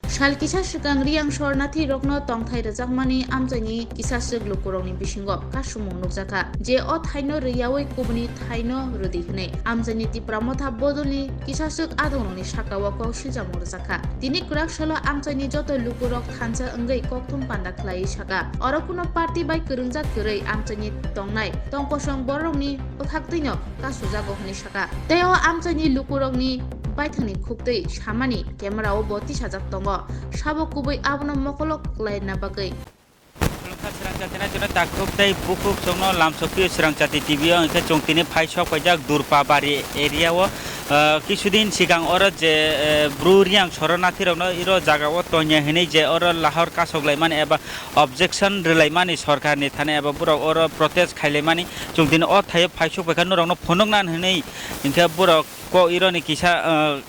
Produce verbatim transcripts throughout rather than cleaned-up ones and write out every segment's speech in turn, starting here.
Sal kisa swkang Riang Shornathi rokno tongthai rwjakmani amchaini kisaswk lukurokni bisingo kasumung nukjakha je o thaino rwyawi kubuni thaino rwdi hwnwi. Amchaini Tipra Motha bodolni kisaswk adongrokni sakao kok siljamung rwjakha. Tini kwrak salo amchaini joto lukurok thansa wngwi kokthum panda khlaiwi sakha. Oro kuno party bai kwrwngjak kwrwi amchaini tongnai tongkosong bororokni bwkhaktwino kasujago hwnwi sakha. Tei o amchaini lukurokni baithangni khuktwi samani camera-o bo tisajak tongo. Sabo kubui abono mokolo kwlaina bagwi. Khulumkha Srangchati naitwrwino takhuk tei bukhuk chwngno lamsokpio Srangchati T V o, hwnkhe chwng tini phai sok paijak Durpabari area-o. Ah, kisudin sigang oro je, eh, Bru Riang Shornathi rokno iro jaga-o tonya hinwi je oro lahor kasok laimani eba objection rwlaimani sorkarni thani eba borok oro protest khailaimani chwng tini o thaio phai sok paikha norokno phunukna hinwi, hwnkhe borok ko ironi kisa, ah,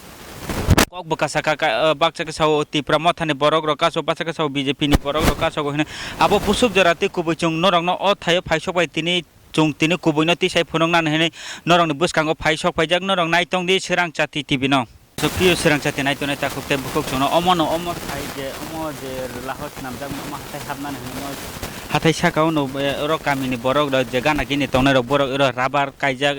kok bwkha saka ka, ah, baksa khe sao Tipra Mothani borok rok kaso, baksa khe sao B J P ni borok rok kaso hinwi abo busuk jora tei kubui chwng norokno o thaio phai sok bai tini chwng tini kubuino tisai phunuknani hinwi norokni bwskango phai sok paijak. Norok naitong di Srangchati T V no. Sokpio Srangchati naitongnai takhuk tei bukhuk chwngno omono omo thai je omo je lahor swnamjakmani omo hathai hapnani hinwi omo hathai sakao no, eh, oro kamini borok rok je gana gini tongnai rok borok oro rubber kaijak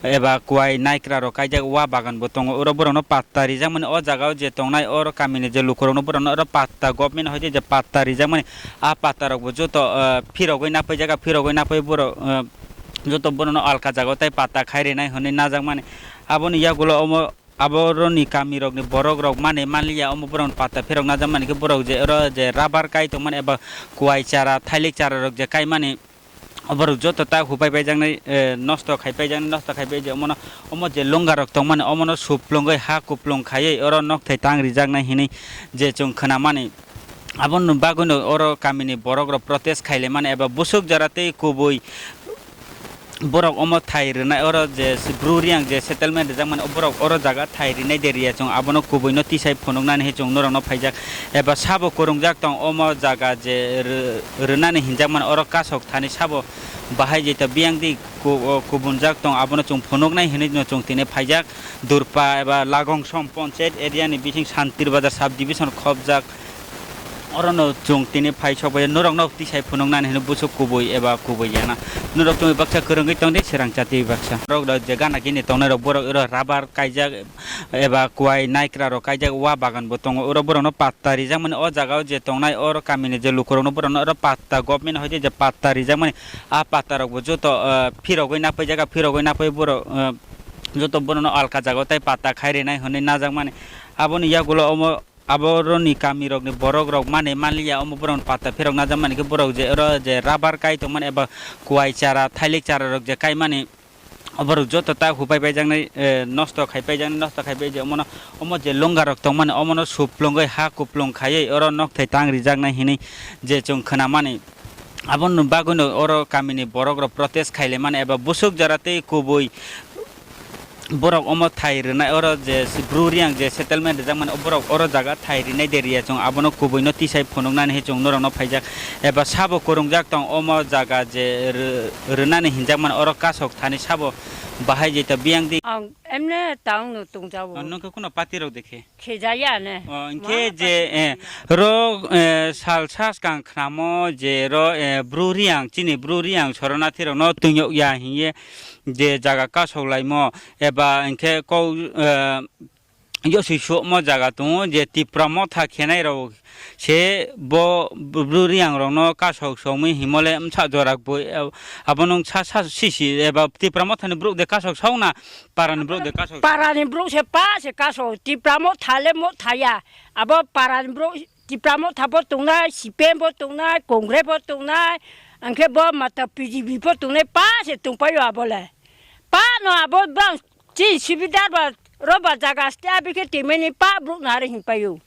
eba kuai naikra rok kaijak wa bagan bo tongo oro borokno patta rijakmani o jaga o je tongnai oro kamini je lukurokno borokno oro patta government hoite je patta rijakmani. Ah, patta rok bo joto, ah, phirogwi napaijak, ah, phirogwi napai borok, ah, joto borokno alka jagao tai patta khai rinai hwnwi najakmani. Aboni yagulo omo, aboroni kamirokni borokrok mani manliya, omo borokno patta phirok najakmani khe borok je oro je rubber kai tongmani eba kuai chara, thailik chara rok je kaimani, oborok joto ta hupai paijaknai, eh, nosto khai paijaknai, nosto khai pai je omono, omo je longa rok tongmani omono suplungwi ha kuplung khaiwi oro nokthai tang rijaknai hinwi je chwng khwnamani. Aboni bagwino oro kamini borokrok protest khailaimani eba busuk jora tei kubui borok omo thai rwnai oro je Bru Riang je settlement rijakmani borok oro jaga thai rinai de riya chwng abono kubuino tisai phunuknani hinwi chwng norokno phaijak eba sabo kwrwngjak tong omo jaga je rw-, rwnani hinjakmani oro kasok thani sabo bahai jeta biyang di ku-, o kubunjak tong abono chwng phunuknai hinwi no chwng tini phaijak Durpa eba Lagongsom Panchayat area ni bising Santir Bazar sub division khopjak. Orono chwng tini phai sok bai norokno tisai phunuknani hino busuk kubui eba kubui yana. Norok tongwi baksa kwrwngwi tongdi Srangchati baksa. Norok rok je gana gini tongnai rok borok oro rubber kaijak eba kuai naikra rok kaijak wa bagan bo tongo. Oro borokno patta rijakmani o jaga o je tongnai oro kamini je lukurokno borokno oro patta government hoite je patta rijakmani. Ah, patta rok bo joto, ah, phirogwi napaijak, ah, phirogwi napai borok, ah, joto borokno alka jaga o tai patta khai rinai hwnwi najakmani. Aboni yagulo omo Aboroni kamirokni borokrok mani manliya, omo borokni patta phirok najakmani khe borok je oro je rubber kai tongmani eba kuai chara, thailik chararok je kaimani, oborok joto ta hupai paijaknai, eh, nosto khai paijaknai, nosto khai pai je omono, omo je longarok tongmani omono suplungwi ha kuplung khaiwi oro nokthai tang rijaknai hinwi je chwng khwnamani. Aboni bagwino oro kamini borokrok protest khailaimani eba busuk jora tei kubui borok omo thai rwnai, oro je Bru Riang je settlement rijakmani, borok oro jaga thai rinai de riya chwng abono kubuino tisai phunuknani hinwi chwng norokno phaijak eba sabo kwrwngjak tong omo jaga je rw-, rwnani hinjakmani oro kasok thani sabo bahai jeta biyang di. Ang emne town no tongjago. Oh, nokhe kuno party rok dekhe? Khejaya ne. Oh, hingkhe je, eh, ro, eh, salsa swkang khnamo je ro, eh, Bru Riang, chini Bru Riang Shoronathi rokno twinyok ya hingye je jaga kasok laimo eba hingkhe kok, eh, yoswi sumo jaga tongo je Tipra Motha khenai rok se bo Bru Riang rokno kasok sokmwi himole msa jora boi, eh, abono sa sa sisi eba Tipra Mothani borok de kasok sokna Parani borok de kasok. Parani borok se pa se kasok, Tipra Motha le Motha ya. Abo parani borok Tipra Motha bo tongnai, C P M bo tongnai, Congress bo tongnai, angkhe bo mata P D P bo tongnai, pa se tongpaio abo le. Pa no abo bang chi subidar ba roba jaga ste abi khe tongmani pa borok no hari hinpaio.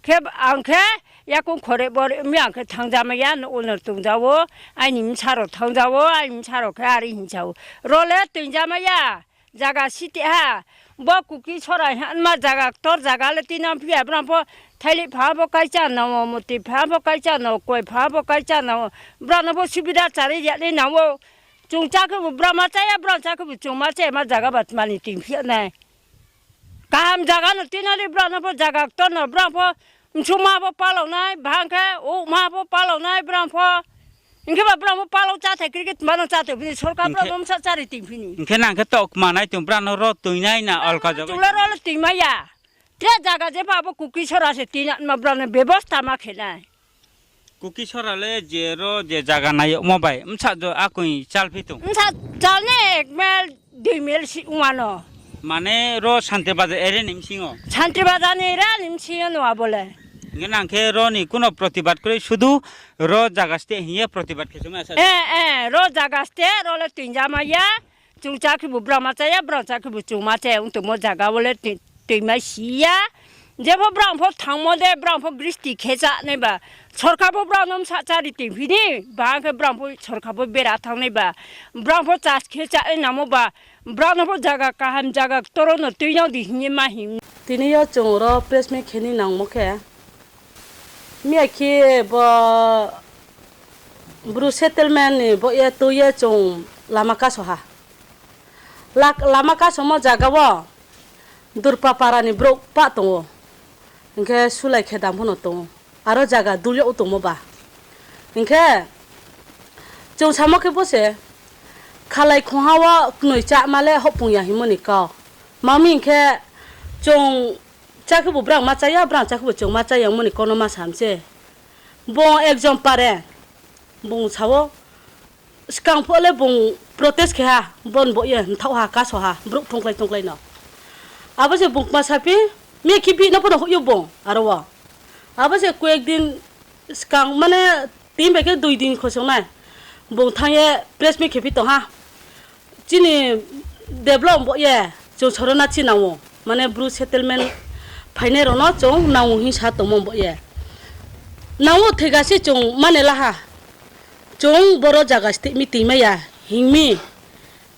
Khe angkhe yakung khore bor mi angkhe thangja maya no ulnar tongjawo, aini msaro thangjawo, aini msaro khe hari hinjao. Role tongja maya. Jaga site ha, bo kuki sorai ha, ma jaga ktor jaga le tina phiya, bwrang pho thaili pha bo kaisa nao, moti pha bo kaisa nao, koi pha bo kaisa nao, bwrang no pho subida chari ya le nao, chwng cha khe bo bwrang ma chaya, bwrang cha khe bo chwng ma chaya, ma jaga bat mani tin phiya nai. Kaham jaga no tina le bwrang no pho jaga ktor no, bwrang pho Chuma bo paloknai, bahang khe o ma bo paloknai, brang pho. Hinkhe ba brang pho palok cha thai cricket mano cha thai phini, sorkar Hinkhe brang msa chari ting phini. Hinkhe nang khe tok manai tong brang no ro twi nai na alka jaga. Chule ro le twi maya. Tre jaga je ba bo Kuki sora se twi na ma brang no bebosta ma khe nai. Kuki sora le je ro je jaga nayok mo bai msa jo akoi chal phi tong. Msa chal ne ek mel dui mil si wngmano. Mane ro Shanti Bazar area ni bisingo? Shanti Bazar ni area ni bisingo nwa bole. Hinkhe nang khe ro ni kuno protibad kwrwi, sudu ro jaga ste hiye protibad khe chuma sa. Eh, eh, ro jaga ste ro le twinjama ya. Chwng chakhe bo brang ma chaya, brang chakhe bo chwng ma chaya, wng tongmo jaga bole twi-, twima siya. Jebo brang pho thangmo de, brang pho gristi khe cha nai ba. Sorkar bo brang no msa chari ting phini, ba khe brang pho sorkar bo bera thang nai ba. Brang pho chas khe cha nai namo ba. Brano bo jaga kaham, jaga toro no twi no di hinye ma him. Tini yo chwng ro press meet khe ni nangmo khe. Miya khe bo Bru settlement ni bo ye twi ye chwng lama kaso ha. Lak-, lama kaso mo jaga o Durpa para ni brouh pa tongo. Hinkhe sulai khe dam phano tongo. Aro jaga dulya o tongmo ba. Hinkhe chwng samo khe bo se khalai khungha o kwnwi cha ma le hopung ya hinmani kok. Mami hinkhe chwng chakhe bo brang ma chaya, brang chakhe bo chwng ma chaya hinmani kokno ma sam se. Bo ekjon pare, bung sao. Swkang pho le bung protest khe ha, bon bo ye mthok ha, kaso ha, brouh thongklai thongklai no. Abo se bung ma sapi, me khibi no pono hukyo bung, aro o. Abo se koyek din swkang mane tin bai khe dui din khosong nai. Bung thang ye press meet khe pi tong ha. Chini develop bo ye, chwng sorona chi nango. Mane Bru settlement phainai rokno chwng nango hin sa tongmo bo ye. Nango thwika se chwng mane laha. Chwng boro jaga stehmi twi maya hingmi.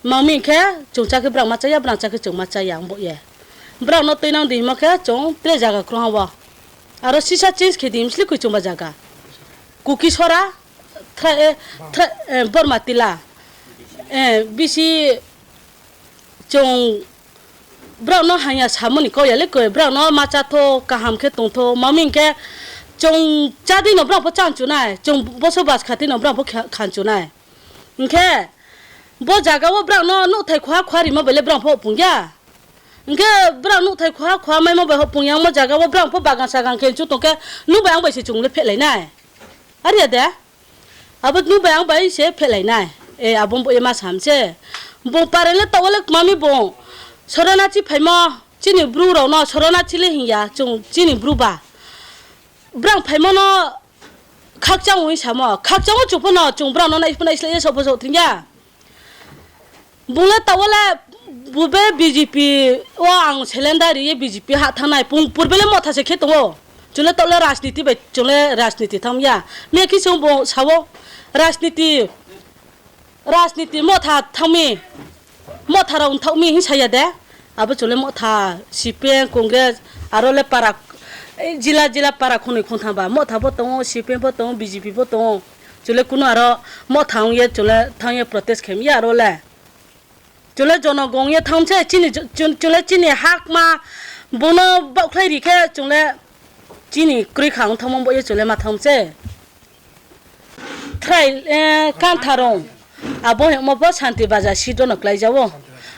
Mami khe chwng chakhe brang ma chaya, brang chakhe chwng ma chaya ang bo ye. Brang no twi nang di himo khe chwng tre jaga krung ha o. Aro sisa change khe di himsli kwi chwng ba jaga. Kuki sora, thra-, eh, thra-, eh, Borma tila. Eh, bisi chwng Borok no hanya samani kok ya le koi, borok no ma cha tho, kaham khe tong tho, mami hinkhe chwng cha di no borok pho chang chu nai, chwng boso bas kha di no borok pho kha-, khan chu nai. Hinkhe bo jaga o borok no nuhthai khuha khuha rima bai le borok pho pung ya. Hinkhe borok nuhthai khuha khuha mai ma bai pung ya, omo jaga o borok pho bagan sagan khe chu tong khe nuk bai ang bai se chwng le phelai nai. Are ya de? Abo nwng bai ang bai se phelai nai. E, abo bo ema sam se. Bo parele tawale mami bo. Sorana chi phaimo, chini bru rok no sorana chi le hinya, chung chini bru ba. Brang phaimo no khakchang wi samo. Khakchang o chupo no chung brang no nai phunai sle ye sopo so thingya. Bung le tawale bube B J P o ang selendari ye B J P ha thangnai pung purbe le motha se khe tongo. Chule tole rajniti bai chule rajniti thangya. Me ki song bo sawo rajniti, rajniti motha thangmi, motha rok thangmi hin saya de. Abo chole motha, C P M, Congress, aro le para, eh, jila jila para khonwi khontham ba. Motha bo tongo, C P M bo tongo, B J P bo tongo. Chole kuno aro motha wngye chole thangye protest khaimya aro le. Chole jonogong ye thangse chini, chun-, chole chini hakma bono baukhlai rikhe chole chini kwrwi kha wng thangma bo ye chole ma thangse. Thrai, eh, Kantharong. Abo hemo bo Santi Baja seat no klai jawo.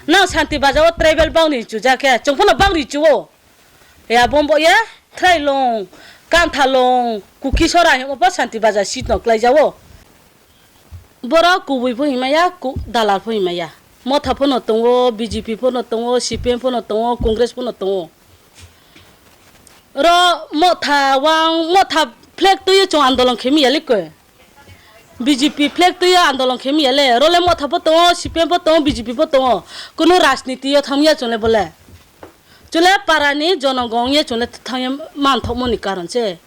Nang Santi Baja o tribal bangni chuja khe, chwng phano bangni chuwo. Ya bombo ye, thrai long, Kantha long, Kuki sora hemo bo Santi Baja seat no klai jawo. Borok kubui pho himaya, ku-, dalal pho himaya. Motha phano tongo, B J P phano tongo, C P M phano tongo, Congress phano tongo. Ro motha wang, motha flag twi chwng andolon khe miya le koi. B J P flag twi andolon khe miya le. Ro le motha pho tongo, C P M pho tongo, B J P pho tongo. Kuno rajniti yo thangya chwng le bole. Chwng le para ni jonogong ye chwng le thangya man thokmo ni karon se.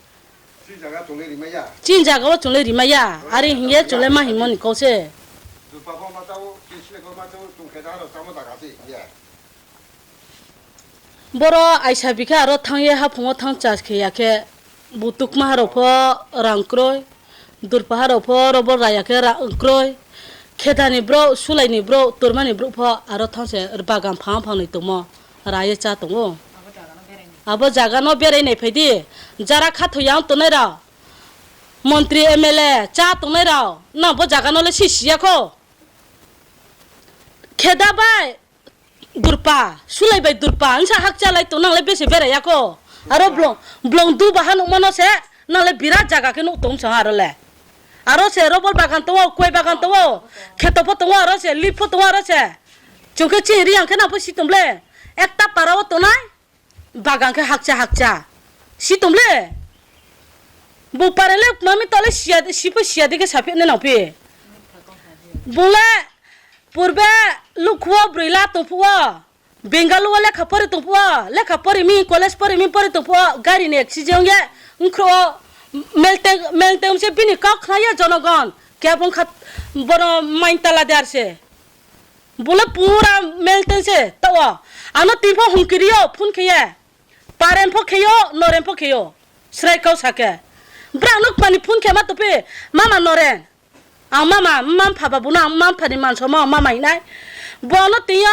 Chini jaga o chwng le rimaya. Ari hingye chwng le ma himoni kok se. Boro aisa bikhe aro thangye haphungo thang chas khe ya khe butukma harok pho rang kroi, durpa harok pho robo raya khe rang kroi. Khedani bro, sulaini bro, tormani bro pho aro thang se bagan phang phangnwi tongmo raye cha tongo. Abo jaga no berai nai phai di. Jara khatho yang tongnai rao. Montri M L A cha tongnai rao. Na bo jaga no le si siya kho. Kheda bai durpa, sulai bai durpa, wngsa hakcha lai tong nang le bese berai ya kho. Aro blong, blong du baha nuk mano se, nang le birat jaga khe nuk tong sa aro le. Aro se robol bagan tongo, koi bagan tongo, kheto pho tongo aro se, lip pho tongo aro se. Chwng khe chini ri ang khe nang pho si tong le. Ekta para o tongnai, bagan khe hakcha hakcha. Si tong le. Bo pare le mami tole siya, si pho siya de khe saphi ne nang phi. Bo le purbe lukhuo brwi la tong phuo. Bengaluru lekha pori tong phuo, lekha pori mi, college pori mi pori tong phuo, gari ni accident ye, wngkhro o melteng, melteng se bini kok khna ye jonogon, khe bung khat bono main tala de ar se. Bole pura melteng se, tao. Ano tin pho hungkiri yo, phone khe ye. Paren pho khe yo, noren pho khe yo. Srai kau sa khe. Bra nuk mani phone khe ma tupi, mama noren. Ang mama, mma mpha ba bono ang mma mpha ni man soma mama hinai. Bono twiyo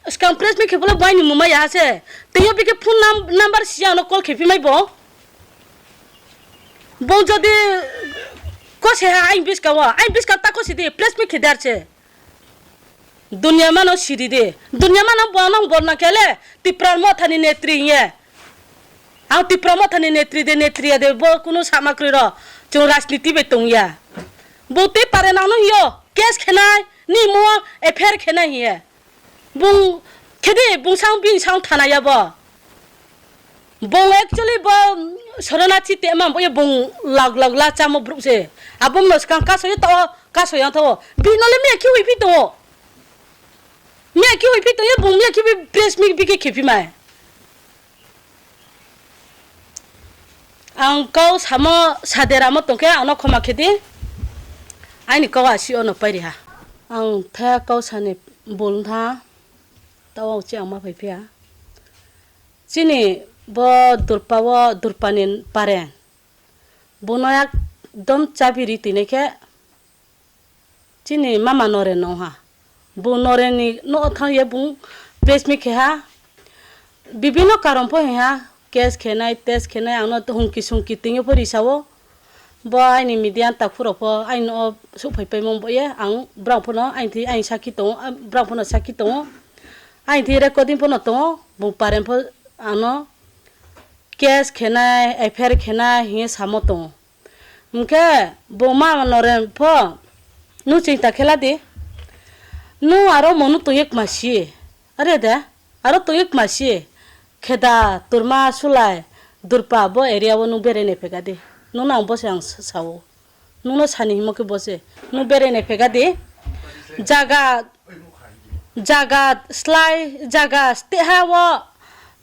skang press meet khe bole bai ni muma ya se. Twiyo bike phone num-, number si ano call khe phi mai bo. Bo jodi ko se ha ain biska wa, ain biska ta ko si di press meet khe dar se. Dunia mano siri de. Dunia mano bono borna kele Tipra Motha ni netri hiye. Ang Tipra Motha ni netri de, netri ya de, bo kunu sama kwrwi ro. Chwng rajniti bai tong ya. Bo te pare nang no hiyo. Case khenai, ni mo F I R khenai hiye. Bung khede bung sang bini sang thana ya bo. Bung actually bo Sorona chi te ma bo ye bung lag lag la chamo bruk se. Abum no skang kaso ye to, kaso yang to. Bi no le me ki wi pi to. Me ki wi pi to ye bung me ki bi press meet bi ke khe pi mai. Ang kau samo saderamo tongkhe ano khoma khedi. Aini kau asi ono pairiha. Ang the kau sani bultha. Tao chi ang ma phai phiya. Chini bo durpa o durpani pare. Bono ekdom chabiri tini khe. Chini mama Noren nongha. Bo Noren ni no thang ye bung press meet khe ha. Bibino karon pho ha. Case khenai, test khenai, ang no humki sumki tini pho risa o. Bo aini media ta phuro pho aini o suh phai paimung bo ye. Ang brang pho no aini thwi aini saki tongo, brang pho no saki tongo. Aini thwi recording pho no tongo. Bung paren pho ano case khenai, F I R khenai hinge samo tongo. Hwnkhe bo ma Noren pho, "Nung chinta khe la di. Nung aro monu tongye kma si. Are de, aro tongye kma si. Kheda, Turma, Sulai, Durpa, bo area o nung berai nai phega di. Nung no ang bo se ang sa-, sao. Nung no sani himo khe bo se. Nung berai nai phega di. Jaga Jaga slai, jaga steha o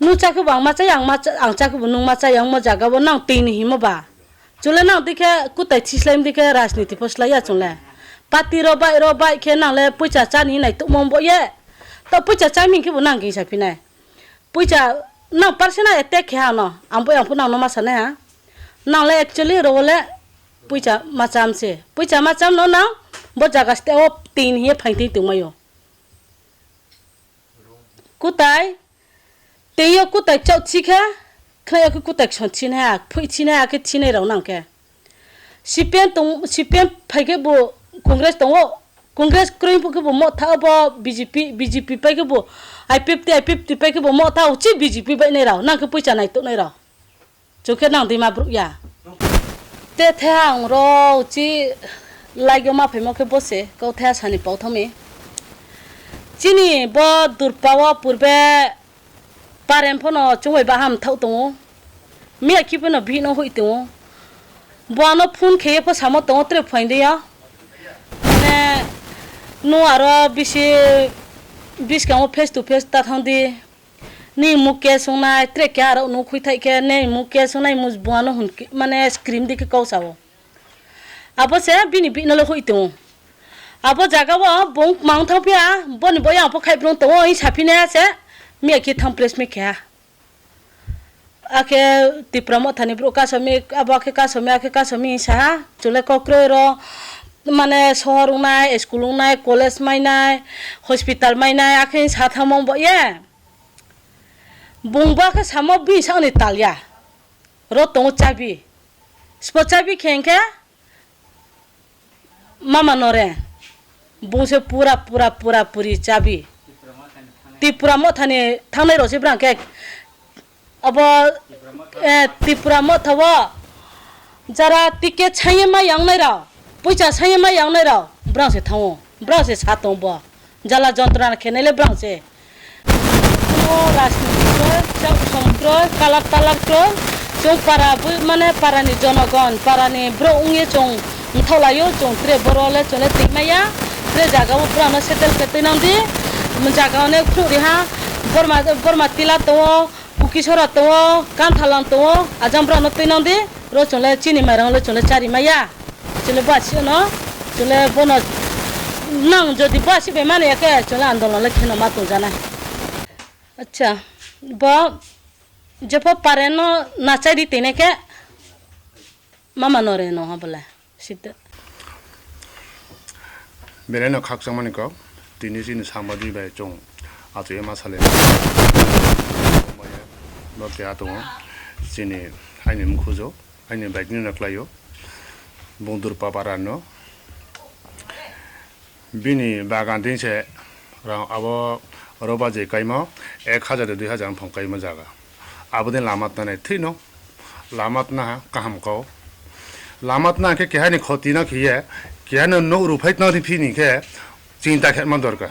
nung chakhe bo ang ma chai, ang ma cha-, ang chakhe bo nung ma chai, ang mo jaga o nang twi ni himo ba. Chwle nang dikhe kutai thislai dikhe rajniti pho slai ya chwng le. Party rw bai, rw bai khe nang le poicha chani hinai tongmo bo ye. To poicha chami khe bo nang kisa phinai. Poicha nang personal attack khe ano. Ang bo yang pho nang no ma sanai ha. Nang le actually ro le poicha ma cham se. Poicha ma cham no nang bo jaga ste o tin hiye phain tin tong mayo. Kutai, tei o kutai chau chi kha, khna ya khe kutai kson chin ha, phui chin ha, khe chinai rok nang khe. C P M tong, C P M phai khe bo Congress tongo, Congress kroi phu khe bo mo tha bo B J P, B J P pai khe bo I P F T, I P F T pai khe bo mo tha o chi B J P bai nai rok, nang khe poicha nai tok nai rok. Chukhe nang dima bruk ya. Te the ang ro chi lai yo ma phaimo khe bo se, kau the sani pau thami. Chini bo durpa o purbe Parent phano chwngbai baham thau tongo. Miya kiphano bihino hui tongo. Bo ano phone kheye pho samo tongo, tre phaindiya. Mane, no aro bisi biskango face to face ta thangdi. Ni muk ke songnai, tre ke aro no khui thai khe, ne muk ke songnai mus bo ano hun ki, mane scream di khe kau sao. Abo se bini bihino le hui tongo. Abo jaga o bung mang thang phiya, boni bo yang pho khai brung tongo, oi saphine se, miya ki thang press mi khe. Akhe Tipra Mothani bru kasomi, abo akhe kasomi, akhe kasomi saha, chule kokroi ro, mane sohor wngnai, school wngnai, college mainai, hospital mainai, akhe sa thangmo bo ye. Bung ba khe samo bini sakni talya. Ro tongo chabi. Spo chabi khe hwnkhe mama nore. Bung se pura, pura, pura, puri chabi. Tipra mothani thangnai rok se brang khe abo, eh, Tipra motha o jara ticket sanye ma yangnai rok, puisa sanye ma yangnai rok, brang se thango, brang se sa tong bo. Jala jontrona khenai le brang se. Kuno rajniti kroi, chak som kroi, kalak talak kroi, chwng para bui mane para ni jonogon, para ni bro wngye chwng mthok laio, chwng tre boro le chwng le twi maya, tre jaga o brang no settle khe twi nang di, jaga o ne khru riha, Borma, Borma tila tongo, Kukisora tongo, Kanthalang tongo, ajang brang no twi nang di, ro chwng le chini mairang le chwng le chari maya. Chwle basi no, chwle bono nang jodi basi bai mani ya khe chwle andolon le kheno ma tong jana. Acha, bo jepho pare no nachai di tene khe mama no re no ha bole. Sita. Belai no khakchangmani kok, tini chini samadi bai chwng achugwi ma sale. No keha tongo, chini aini mukhujo. Aini bike ni no klaio. Bung Durpa para no. Bini bagan din se rang abo roba je kaimo ek hajar de dui hajar phang kaimo jaga. Abo din lama tna nai thwi no. Lama tna ha kaham kau. Lama tna khe keha ni khoti no khiye, keha no nok ruphai tna ri phini khe chinta khe ma dorkar.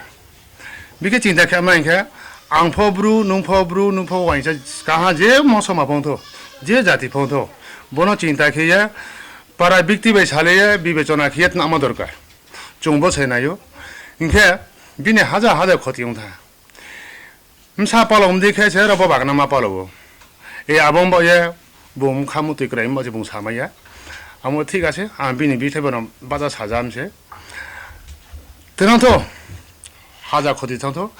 Bikhe chinta khe ma hinkhe, ang pho bru, nung pho bru, nung pho uaisa kaha je mosoma phongtho, je jati phongtho, bono chinta khe ya, para bikti bai sale ya, bibechona khe ya tnama dorkar. Chwng bo sai naio. Hinkhe bini haja haja khoti wngtha. Msa palo wngdi khe se robo bagna ma palo o. E abo wngbo ye bung khamu twi kwrai wngbo se bung samaya. Amo thik ase, ang bini bithai bono bacha sajam se. Tino tho, haja khoti thang tho,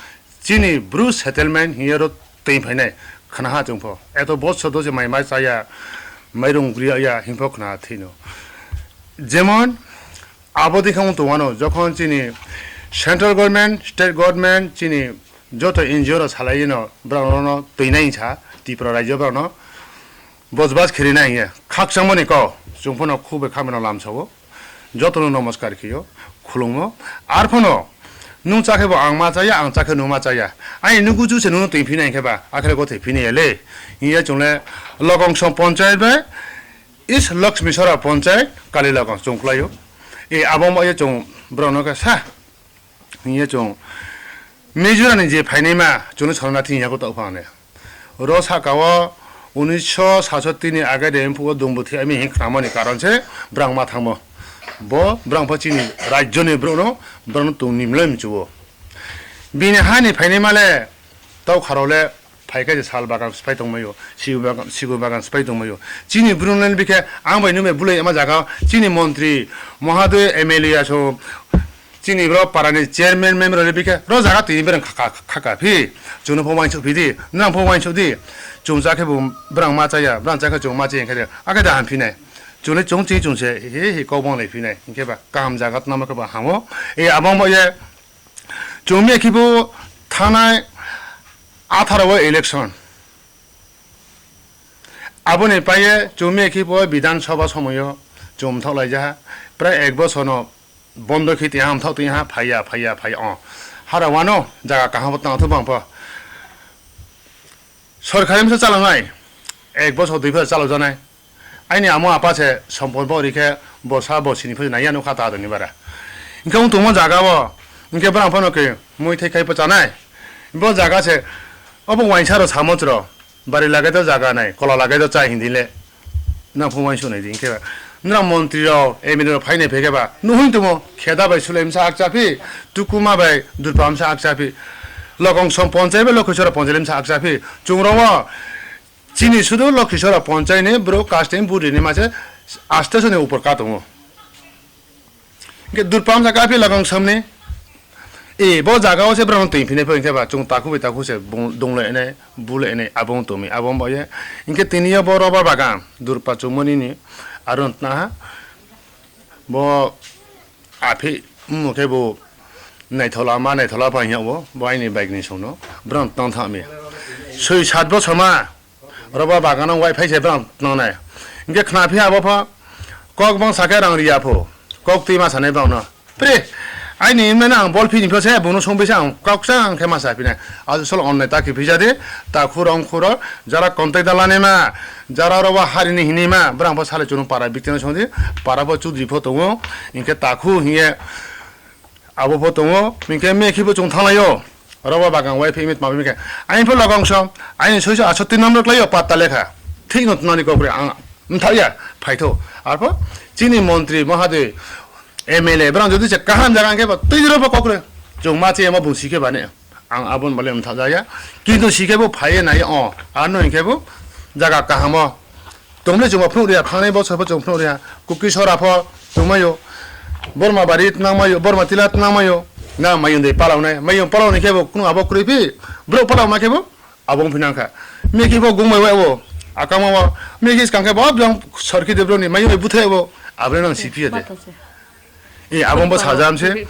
chini bru settlement hiye ro twi phainai khna ha chwng pho. Eto bosor do se mai mai chaya, mairung griya ya hing pho khna thino. Jemon, abo dikha wng tongmano, jokhon chini central government, state government, chini joto N G O rok salai no, borok no twi nai sa, Tripura rajyo borok no bojbas khiri nai hiya, khakchangmani kok, chwng phano khubui khamino lamsao, joto no nomoskar khiyo, khulumgo, ar phano, nung chakhe bo ang ma chaya, ang chakhe nung ma chaya, ani nugu chu se nung twi phinai khe ba, akhre gothai phinai le, hiya chwng le Lokong Song Ponchayat bai, East Lakshmi Sora Ponchayat Kalilagong chwng kwlaio. E abo wngya chwng borokno khe sa hwnwi chwng Mijorani je phainaima chwngno salna thing yago tong phano. Ro saka o unisho satshoti ni age de mphugo dungbuthi ami hin khnamani karon se borok ma thangmo. Bo borok pha chini rajyoni borokno borokno tong nimlai mchuo. Bini hani phainaima le tau kharo le Phai khe je sal bagan swpai tongmaio, sigu bagan, sigu bagan swpai tongmaio. Chini bwrwngni bikhe ang bai nungbai bulai ama jaga o chini montri, mohadoy, M L A aso, chini bro parani chairman, member ni bikhe ro jaga twi bereng khaka, khaka phi. Chwngno pho uansuk phi di, nang pho uansuk di. Chwng cha khe bo brang ma chaya, brang cha khe chwng ma chaya khe de, akhe da ham phinai. Chwngno chwng chi chwng se, he he kok bang lai phinai. Hinkhe ba kaham jaga twnama khe ba hamo. E abang bo ye Chwng mia khe bo thanai atharo o election. Aboni paiye chwng mia khe bo Bidhan Sabha somoio chwng mthok laijak ha. Prai ek bochor no bondo khe twi ha, mthok twi ha, phaiya, phaiya, phaiya, o. Hara wano jaga kaham bo tang thok bang pho. Sorkari masa chalangnai, ek bochor dui bochor chalokjaknai. Aini amo apa se sompot bo rikhe bosa bosini phai naiya nukha ta doni bara. Hinkhe wng tongmo jaga o, hinkhe borang phano khe mui thai khai pochanai. Bo jaga se, obo wainsa rok samoj rok, bari lagai do jaga nai, kola lagai do chai hindi le. Nang phung uansuk nai di, hinkhe nang montri rok, M L A rok phainai phai khe ba, nuhung tongmo, Kheda bai Sulai msa akcha phi, Tukuma bai Durpa msa akcha phi, Lokong Som Ponchai bai Lokhisora Ponchai msa akcha phi, chwng rok o chini sudu Lokhisora Ponchai ni borok caste ni vote rini mase aste soni upor ka tongo. Hinkhe Durpa msa kaphi Lokong Somni. E, bo jaga o se borok twi phinai phai hinkhe ba chwng takhuk bai takhuk se bung-, dunglainai, bulainai, abo wng tongmi, abo wng baye. Hinkhe tini yo bo rubber bagan, Durpa chumani ni aro tnaha. Bo aphi wngmo khe bo naithola ma naithola phai hiya bo, bo aini bike ni songno, borok tong thangmi. Soi sat bosor ma roba bagano wai phai se bang nongnai. Hinkhe khna phi abo pho kok bang sake rang riya pho. Kok twi ma sanai bang no. Pre, aini mena ang bol phini pho se bono song bisa ang kok sa ang khe ma sa phina. Ajo sol online ta ki phija de, ta khuro ang khuro, jara contact da lani ma, jara roba hari ni hini ma, brang pho sale chunu para bikti no song di, para pho chudri pho tongo, hinkhe ta khu hiye. Abo pho tongo, hinkhe mekhi bo chwng thanglaio. Roba bagan wai phi mit ma phi khe. Aini pho logang so, aini soiso asoti number klaio patta lekha. Thik no tunani kokre ang mthaya phaitho. Arpho chini montri Mahadev M L A brang jodi se kaham jaga hinkhe ba twi roba kokre. Chwng ma che ma bung sikhe bani. Ang abon bale mthajaya. Kintu sikhe bo phaiye nai o. Ano hinkhe bo jaga kahamo. Tongle chwngbo phunuk riya, thangnai bosor pho chwng phunuk riya. Kuki sora pho tongmaio. Borma bari tnangmaio, Borma tila tnangmaio. Na mayung de palaunai, mayung palaunai khe bo kunu abo kwrwi phi. Bro palauma khe bo abo wng phi nang kha. Mekhi pho gungmai wai bo. Akama bo. Mekhi skang khe bo biang sorki de bro ni mayung bai buthai bo. Aboni nang sipi de. E, abo bo sajam se.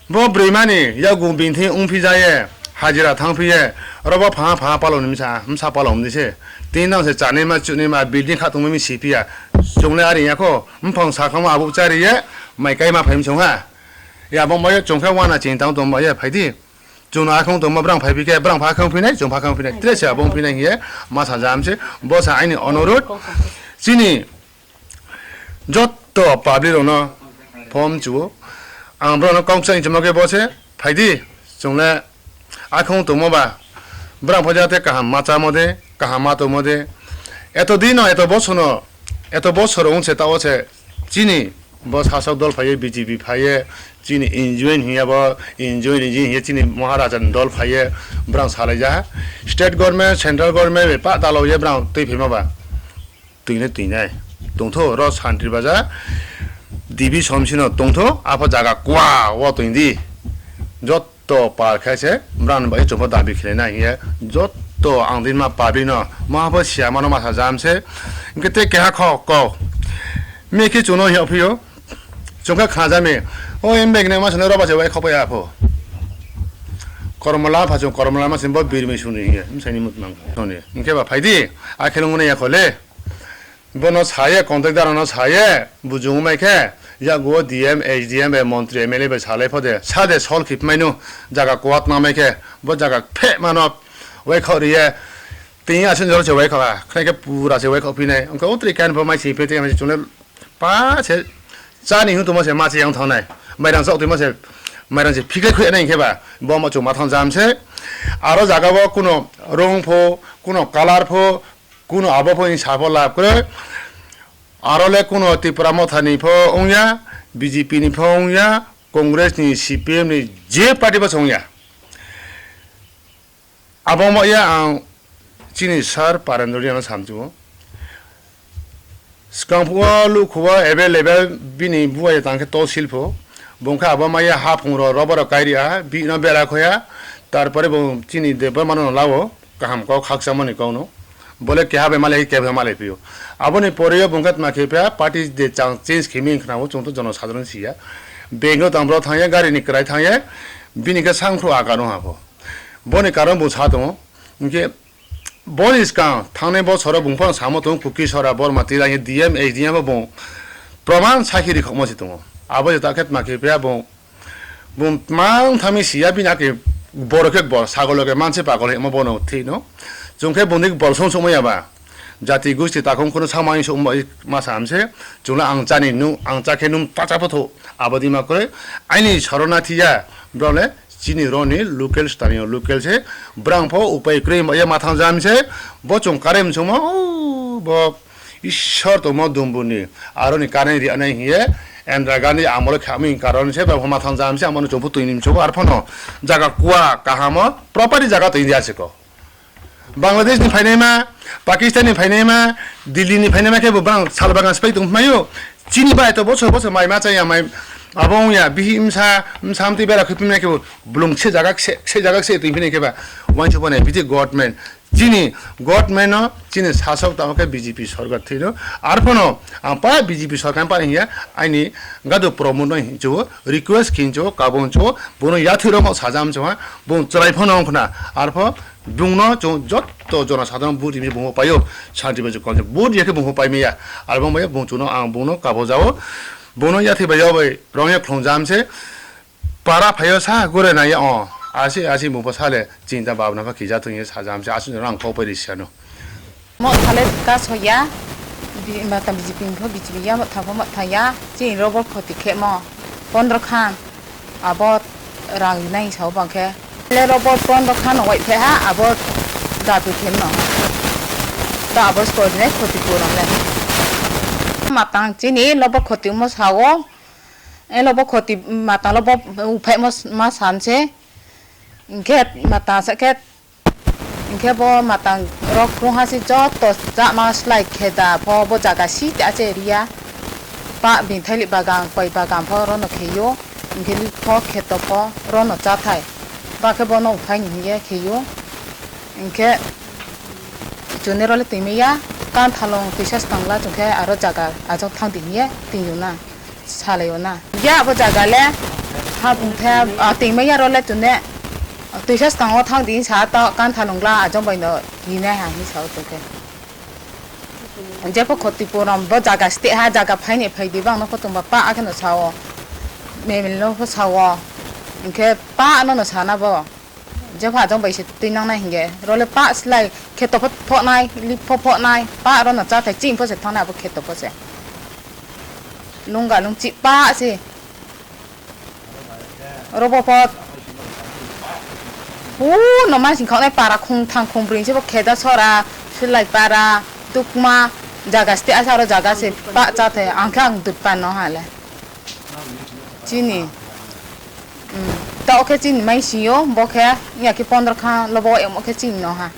Bo bwrwi mani yakung bini thing wng phi ja ye, hajira thang phi ye, oro bo pha pha paloni misa, msa palom ni se. Tini nang se chani ma chuni ma building kha tongma mi si phi ya. Chwng le ari ya kho, mphang sa khama abo chari ye, mai kai ma phai msong ha. Ya bo mo ye chwng khe wana ching tang tong ba ye phai di. Chwng no akhong tong ma brang phai phi khe, brang pha khang phi nai, chwng pha khang phi nai, tre se abo wng phi nai ye, ma sa jam se, bo sa aini onorot. Chini Jotto public rokno phone chuo. Ang borokno kok chang chimo khe bo se, phaidi, chwng le akhung tongmo ba, borang phaja tei kaham ma chamo de, kaham ma tongmo de. Eto dino, eto bosono, eto bosor wng se tao se chini bo sasok dol phaiye, B J P phaiye, chini enjoy hinya bo, enjoy ni hinya chini Maharaja ni dol phaiye, borang salai ja. State government, central government bai pa dalo ye borang twi phaima ba. Twinai twinai tongtho ro santri baja dibi somsino tongtho apha jaga kua o twindi jotto par khaise brang bai chumpa dabi khilena hiye jotto ang din ma pabi no ma pha siya mano masa jam se hinkhe te keha kho ko me khe chuno hiya phiyo chungkha khajami o em bag ne ma sene roba se wai khopai apho kormola pha chung kormola ma sin bo birmi suni hiye msani mut mang suni hinkhe ba phaidi akhilung ne ya khole. Bono saye, contractor no saye, bujung mai khe, yago D M, H D M bai montri M L A bai salai phode, sade sol khip maino, jaga kuat na mai khe, bo jaga phe mano, wai khok riye, tini asin jor se wai khok ha, khna khe pura se wai khok phinai, wngkha utri kan bo mai si phe tei mai si chungle pa se chani hu tuma se ma se yang thangnai, mairang chok tuma se, mairang se phikle khoi nai khe ba, bo ma chung ma thang jam se, aro jaga bo kuno rong pho, kuno colour pho, Kuno abo pho ni sabo lab kwrwi. Aro le kuno Tipra Motha ni pho wngya, B J P ni pho wngya, Congress ni, C P M ni je party bo wngya. Abo wngya ang chini sir Parendra Reang no samjio. Swkang phuo lukhuo available bini buai tang khe tosil pho. Bung khe abo maya haphung ro robo ro kairi a, bino bera khoya. Tarpore bo chini Debbarma no lao. Kaham kok khakchangmani kokno. Bole keha bai malai, keha bai malai phio. Aboni pore o bungkha tma khe phiya party de chang change khimi wngkha o chwngto jono sadharon siya. Bank o tang bro thangya, gari ni kwrai thangya. Bini khe sang phru a karon hapho. Boni karon bo sa tongo. Hinkhe boni swkang thangnai bosoro bung phano samo tongo Kuki sora Borma tila hinkhe D M, H D M bo bung proman sakhi rikhokma se tongo. Abo je ta khe tma khe phiya bung Bung mang thangmi siya bini ake borok khe bor sagolo khe manse pagol hemo bono thino. Chwng khe bungni bol song songma yaba. Jati gusti takhum khunu samani songma masa hamse. Chwngno ang chani nu ang chakhe num tacha photo abodi ma kore. Aini sorona thiya brole chini roni local stani local se brang pho upai kre ya mathang jam se bo chwng kare msongma o bo Ishwar tongmo dumbuni aroni kanai rianai hiye Indira Gandhi amolo khamwi karon se ba homa thang jam se amoni chumpu twi nim chubo arphano jaga kua kahamo property jaga twi dia se ko Bangladesh ni phainai ma Pakistan ni phainai ma Delhi ni phainai ma khe bo bang sal bagan spai tong mayo chini bai to boso boso mai ma chaya mai Abo wngya, bihi msa, msa mtwi bera khwi phimnai khe bo, blung se jaga khe se, se jaga khe se twi phini khe ba, wansuk phano bisi government. Chini government no chini sasok tamo khe B J P sorkar thwino. Arphano ang pa B J P sorkar pa hiya, aini gadu Pramod no hincho, request khincho, kabon cho, bono yathwi rok sajam cho ha, bo chwrai phano wngkhna. Arpho bungno chung jotto jono sadharano vote rimi bungbo paio, santi bai kol vote yakhe bungbo paimaya. Arbo bai bung chuno ang bungno kabo jao, bono yathwi bai yobai rongya khlongjam se. Para phaio sa gore nai o. Asi, asi mubo sale chinta bhabna pha kija thung ye sajam se, asi no rang kho pari sano. Mo thale ka soya, bi-, mata B J P pho B J P ya, mo thapho mo thaya, chini robo khoti khe mo, pondro khan, abo rang nai sao bang khe. Le robo pondro khan wai phe ha, abo dabi khe no. Ta abo soi ne khoti puram le. Matang chini lobo khoti mo sao, e lobo khoti matang lobo uphai mo s-, ma san se. Hingkhe matang sa khe, hingkhe bo matang rok krungha se joto chama slai khe da pho bo jaga site ache ria. Pa bini thailik bagan, koi bagan pho rono kheyo, hingkhe pho kheto pho rono chathai. Ba khe bono uphai ni hingye kheyo. Hingkhe chunirole twimaya, kanthalong twisa stangla chungkhe aro jaga ajok thangdi hingye twiyuna. Salaio na. Ya abo jaga le ha bung the, ah, tingma ya ro le tune. Twisa stango thang di sa ta kan thalung la ajong bai no hinai ha hi sao tungkhe. Jepho khoti puram bo jaga ste ha jaga phaini phai di bang no pho tungba pa akheno sao. Memel no pho sao. Hingkhe pa no no sana bo. Jepha jong bai se twi nangnai hingke, role pa slai kheto pho phonai, lip pho phonai, pa rono chathai chini pho se thangnai abo kheto pho se. Lungga lungchi pa se. Robo pho. Hu no ma sing khonai para khung thang khung bring se bo kheda sora, slai para, tukma, jaga ste asa aro jaga se pa chathai, ang khe ang dut pan no hale. Chini. Hmm. Ta okhe chini mai sio, bo khe, ya khe pondro kha, lobo emo khe chini no ha.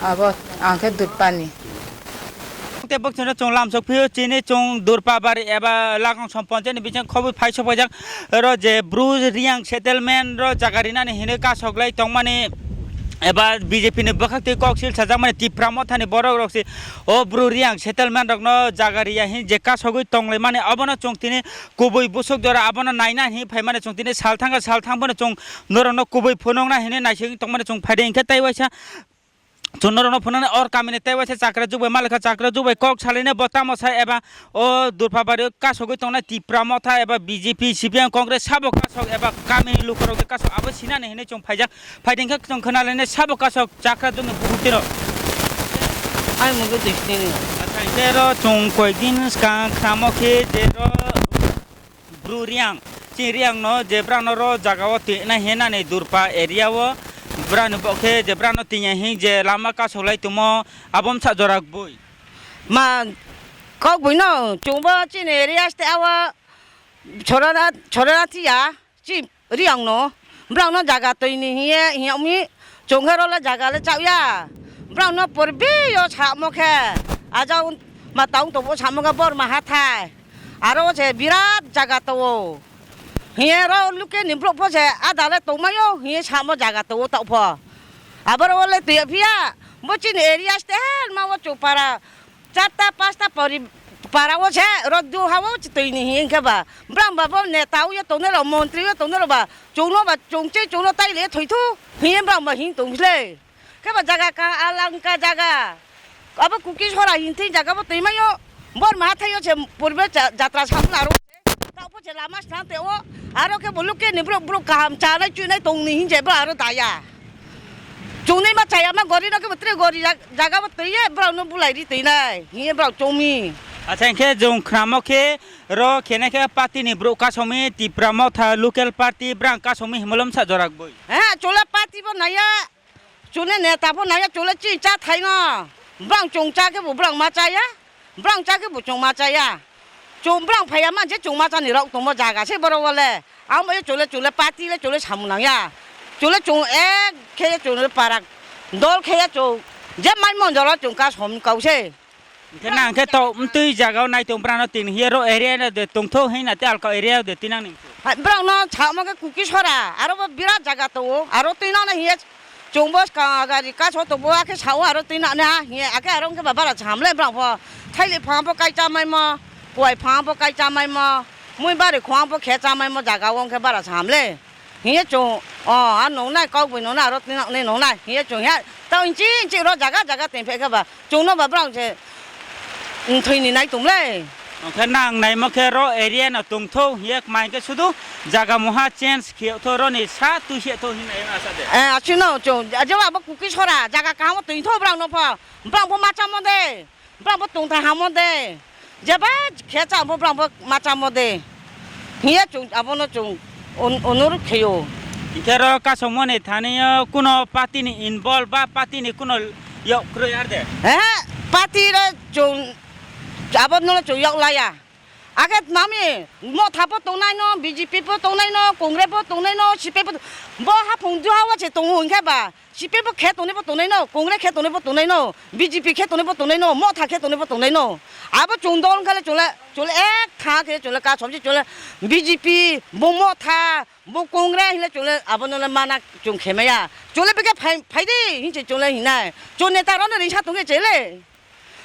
Abo, ang khe dut pani. Te bok chino chung lam sok phio, chini chung Durpa bari eba Lakong som ponchayat ni bising khobwi phai sok paijak. Ro je Bru Riang settlement ro jaga rinani hinwi kasok lai tongmani eba B J P ni bwkhak twi kok sil sajakmani Tipra mothani borok rok si o Bru Riang settlement rokno jaga riya hin je kasogwi tonglaimani obono chung tini kubui busuk jora abono naina hinwi phaimani chwng tini sal thangkha, sal thangphano chwng norokno kubui phunukna hinwi naising tongmani chwng phaidi hinkhe tei waisa chwng norokno phunuknani or kamini tei waisa chakra jukbai malkha, chakra jukbai kok salainai bo tamo sai eba o Durphabari kasogwi tongnai Tipra motha eba B J P, C P M, Congress sabo kasok eba kamini lukurok de kasok abo sinani hinwi chwng phaijak. Phaidi hinkhe chwng khwnalainai sabo kasok chakra jukni bukhuk tino. Ai mugo twi sini. Acha, hinkhe ro chwng koikdin swkang khnamo khe je ro Bru Riang, chini Riang no je brang no ro jaga o twi na hinani Durpa area o brang ni bo khe je brang no twi ya hing je lama kasok lai tongmo abo msa jora bui. Ma kok bui no chwng bo chini area ste awa chorana chorana tiya. Chi Riang no, brang no jaga twi ni hiye, hiye umi chwng khe role jaga le chak ya. Brang no purbi yo samo khe, ajang ma taung tobo samo khe Borma hathai. Aro se birat jaga to o. Hiye ro luke ni bro pho se ada le tongmai yo, hiye samo jaga to o ta pho. Aboro le twi phiya, bo chini area stand ma o chupara. Charta pasta pori para o se rok du ha o twi ni hinkhe ba brang ba bo neta o ye tongnai rok montri o tongnai rok ba chwngno ba chwngchi chwngno tai le thoi thu hiye brang ba hin tong le khe ba jaga ka alang ka jaga abo kuki sora hin thing jaga bo twi mai o Borma hathai o se purbe ja- jatra sam la ro. Tao po je lama sna te o, aro khe bo luke ni bro bro kaham chanai chunai tong ni hinje bo aro daya. Chungnai ma chaya ma gori no khe bo tre gori jag- jaga bo twi ye bro no bulai ri twi nai. Hiye bro chumi. Acha hinkhe jong khnamo khe ro khene khe party ni bro kasomi Tipra motha local party brang kasomi himolom sa jorak boi. He chola party bo naya. Chwngno neta pho naiya chwngno chini cha thaino. Brang chwng cha khe bo brang ma chaya. Brang cha khe bo chwng ma chaya. Chwng brang phaiya man se chwng ma chani rok tongmo jaga se borok o le. Ang bo chwle chwle party le chwle samung nangya. Chwle chwng ek khe chwng para dol khe chwng je mai mon jora chwng ka som kau se. Hwnkhe nang khe to mtwi jaga o nai tong brano tin hiye ro area no de tongtho hwna te alka area o de tinang ning. Hai, borok no chama khe Kuki sora, aro bo birat jaga tongo, aro twi nang hiye chwng bo ka gari kaso tongo, akhe sao aro twi nang na hiye, akhe aro wngkhe ba bara cham le borok bo thaili phang bo kai chamai mo, kuai phang bo kai chamai mo, mui bari khwang bo khe chamai mo jaga o wngkhe bara cham le. Hiye chwng, o, a nongnai, kok bai nongnai, aro tinoknwi nongnai. Hiye chwng ya, tao inchi inchi ro jaga jaga tengphek khe ba, chwngno ba borok se, mm, thwini nai tong le. Hwnkhe nang naima khe ro area no tongtho, hiye kmai khe sudu jaga moha change khiyok tho, roni sa twi se tho hinwi asa de. Eh, asino chwng, a, jeba bo Kuki sora, jaga kaham twi tho borok no pho, borok pho ma chamo de. Borok bo tongthai hamo de, jeba khe cha bo borok bo ma chamo de, hiye chwng abono chwng on-, onurok khaio. Hwnkhe ro kasongmani thani o kuno party ni involve ba party ni kuno yok kwrwi ar de? He, party ro chwng abono chwng yok laya. Age mami, Motha bo tongnai no, B J P bo tongnai no, Congress bo tongnai no, C P I bo to-, bo haphung duha o se tongo hwnkhe ba, C P I bo khe tongnai bo tongnai no, Congress khe tongnai bo tongnai no, B J P khe tongnai bo tongnai no, Motha khe tongnai bo tongnai no. Abo chwng dol wngkha le chwng le, chwng le ek tha khe chwng le ka somsi chwng le B J P, bo Motha, bo Congress hinle chwng le abono le mana chwng khe maya. Chwng le bikhe phai, phai di hinse chwng le hinai. Chwng neta rok no ringsa tongkhe chele.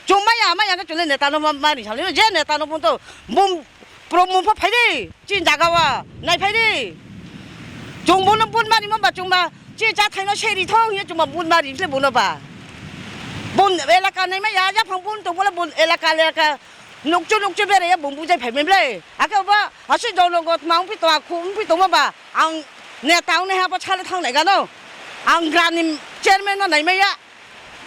Chwng maya, maya khe chwng le neta no ma, ma ri salo, je neta no phone to bum pro mung pho phai di, chini jaga o nai phai di. Chwng bono vote mari mo ba chwng ba, chini cha thai no se ri thong ye chwng ba vote mari se bono ba. Bun elaka nai maya, yaphang bun to bole bun elaka elaka nukchu nukchu bere ye bun bujai phai mem le. Akhe ba hasi dono got ma ung pi to, a khu ung pi to ma ba, ang neta ung ne ha pa chale thang nai gano. Ang grani chairman no nai maya.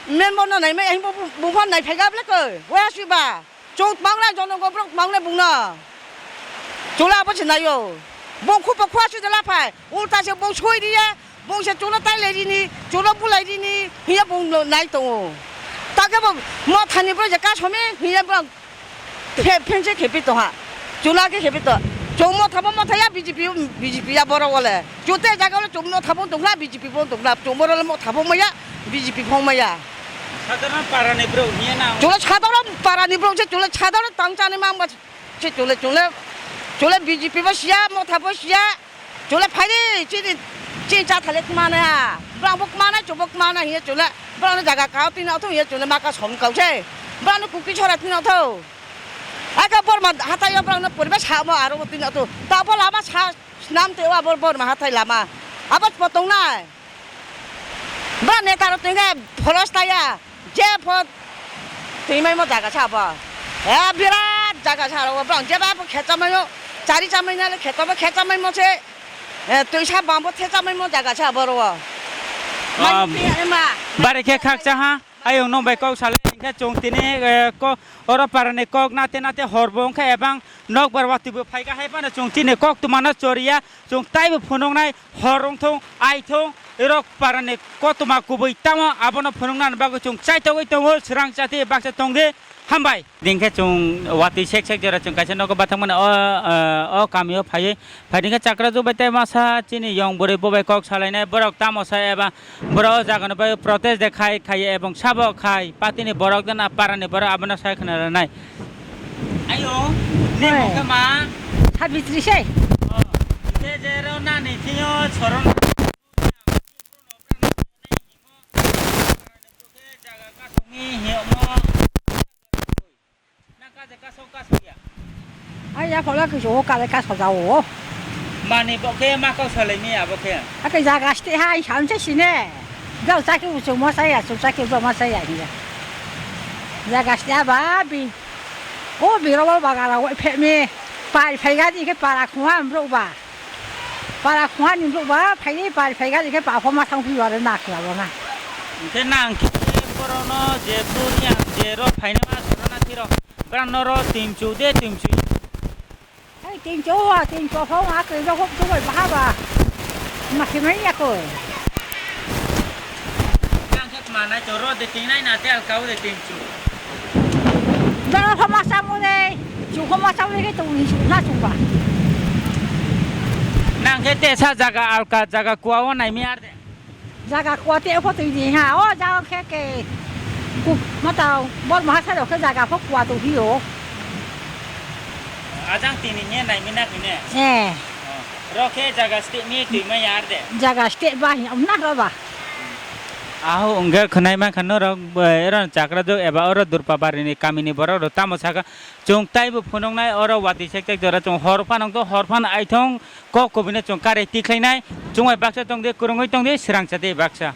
Member no nai mai, bo, bo, bo phone nai phai ga ble koi. Wa si ba. Chwng mang lai jono go brok mang lai bung no. Chwla abo se naio. Bung khu pa khwa si de la phai. Ulta se bung soi ri ya. Bung se chwla tai lai ri ni. Chwla bu lai ri ni. Hiya bung no nai tongo. Ta ke bo mo thani bro je ka somi. Hiya bro. Phe-, phense khepi tongha. Chwla khe khepi to. Chwng Motha bo Motha ya B J P, B J P ya borok ole. Chwte jaga ole chwng Motha bo tongla B J P bo tongla. Chwng borok le Motha bo maya, B J P bo maya. Sadharan para ni bro hiya na. Chwla sadharan para ni bro se chwla sadharan tang chani ma ma se chwla chwla. Chwla B J P bo siya, Motha bo siya. Chwla phai di, chini, chini cha thale kma na. Bwrang bo kma na, chwng bo kma na hiya chwla. Bwrang no jaga kao twi na thung hiya chwla ma ka som kao se. Bwrang no kuki chora twi na thung. Aka Borma hatai yo bwrang no poriba samo aro bo twi na thung. Ta bo lama sa snam te wa bor Borma hatai lama. Abo bo tong nai. Bwrang neta ro twi khe pholos ta ya. Je pho twi mai mo jaga sa bo. He birat jaga sa ro bwrang jeba bo khe chamai o. Chari chamai na le khe to bo khe chamai mo se. Eh, twisa bambo thechamai mo jaga se aboro o. Ah, mani tiya ema. Bare khe khakcha ha, ayong nong bai kok salai hingkhe chwng tini, eh, ko, oro parani kok nate nate hor bo wngkha ebang nokbar watwi bo phaikha hai phano chwng tini kok twmano choriya chwng taibo phunuknai hor wngthung aithung erok parani kotoma kubui tamo abono phunuknani bagwi chwng chaitogwi tongo swrang chati baksa tongdi. Hambai. Dingkhe chwng watwi sek sek jora chwng kaisa nogo bathang mani o, o, o kamio phaiwi. Phaidingkhe chakra jubai tei masa chini yong bwrwi bobai kok salainai borok tamo sa eba borok o jaga no bai protest de khai khai ebong sabo khai patini borok de na parani borok abono sai khna ranai. Ayo, ne Oi. Mokhe ma? Sabitri sei. Oh, ke jero nani thiyo soron. Ai ya phola ke jo kale ka soja o. Mani bo khe ma kau salai ni abo khe. Ake jaga ste ha sam se sine. Gau sa ke uchu mo sa ya, chu sa ke bo mo sa ya ni. Jaga ste ba bi. O bi ro ba ga ra o phe mi. Pai phai ga di ke para khwa am ro ba. Para khwani borok ba phaini pari phai gari khe pa pho ma thang phi waro na khlabo na. Hwnkhe nang khe borokno je buri ang je ro phaini ma soro na thiro. Borok noro tin chu de tin chu. Ai tin chu wa tin chu pho ma khe ro hop chu bai baha ba. Ma khe mai ya ko. Nang khe manai to ro de tin nai na te al kau de tin chu. Dara pha ma sa mo de, chu pha ma sa mo de ke tu ni chu na chu ba. Nang khe te sa jaga alka jaga kuwa o nai mi ar de. Jaga kuwa te pho tu ni ha, o jaga khe ke. Ku-, matao, bor maha sai rok khe jaga pho kuwa tong phio. Ajang tini hiya naimina hine. Eh. Oh. Rok khe jaga step mi twi maya ar de. Jaga step ba hiya, um, na ro ba. Aho wngkhe khwnai mankha norok, eh, ero chakra jok eba oro Durpa barini kamini borok rok tamo saka chwng taibo phunuknai oro watwi sek sek jora chwng hor phano wngkha hor phano aithong kok kubui no chwng karwi tikhlainai chwng bai baksa tongdi kwrwngwi tongdi swrangsa di baksa.